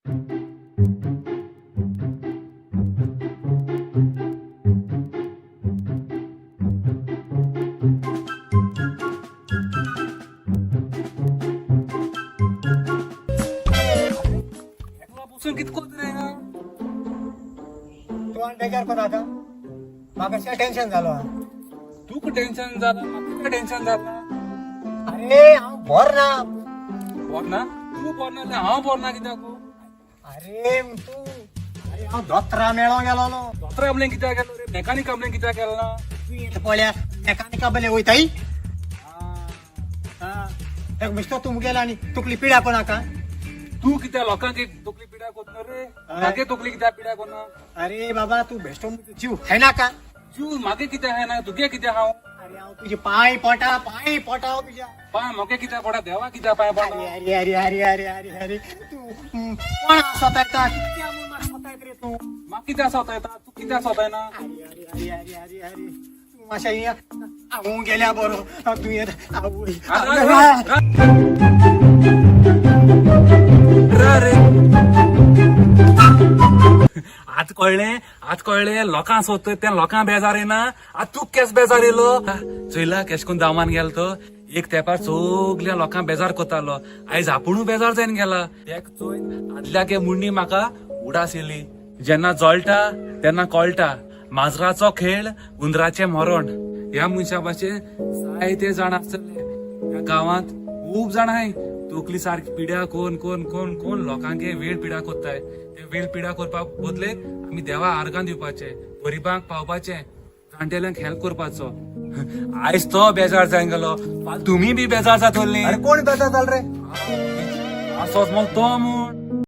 एकलो बसून कित कोत रे हिंगा? तूं आनी बेजार कोता आतां म्हाका कशें टेन्शन जालो. तुका टेन्शन जालां, म्हाका टेन्शन जालां. अरे हांव बोर ना. बोर ना? तूं बोर ना जाल्यार हांव बोर ना कित्याक? अरे तूं, अरे हांव दोतोरा मेळोंक गेलोलो. दोतोरा आपलें कित्याक गेलो रे? मेकानीक आपलें कित्याक गेलो ना? तूं येता पळया मेकानिका बले वयताय. एक बेश्टो तूं मुगेलो आनी तुकली पिडा कोणाका. तूं कित्याक लोकांक एक तकली पिड्याक कोतना रे? म्हागे तकली कित्याक पिड्याक कोना? अरे बाबा तूं बेश्टो जीव खायनाका. जीव म्हागे कित्याक खायना? तुगे कित्याक हांव? अरे हांव तुजे पांय पोटा, पांय पोटा हांव तुज्या. पांय म्हागे कित्याक पडा? देवा कित्याक पांय पडा? अरे अरे अरे अरे अरे अरे अरे तूं कोणा सतायता? कितक्या म्हूण म्हाका सतायत रे तूं? म्हाका कित्याक सतायता? तूं कित्याक सतायना? अरे अरे अरे अरे अरे अरे तूं मातशें हिंगा हांव गेल्या बरो. तूं येत आवय. आज कळ्ळें, आज कळ्ळें, लोकां सोदतय तें लोकां बेजार येना. आज तूं केस बेजार येयलो चोयला केश कोन दामान गेलो तो. एक तेंपार सगल्या लोकां बेजार कोतालो, आयज आपुणूय बेजार जावन गेला. तेक चोय आदल्या मुंडी म्हाका उडास येयली. जेन्ना जळटा तेन्ना कळटा, माजराचो खेळ उंदराचें मरण. ह्या मनशा भाशेन जायते जाण आसतले ह्या गांवांत. खूब जाण आहाय तकली सारकी पिड्या कोन कोन कोन कोन लोकांक वेळ पिड्या कोत्ताय. ते वेळ पिड्या करपा बदले आमी देवा आर्गां दिवपाचे, गरिबांक पावपाचे, जाणटेल्यांक हेल्प करपाचो. आयज तो बेजार जावन गेलो, तुमी बी बेजार जातली. अरे कोण बेजार जाल रे? असोच मग तो म्हूण.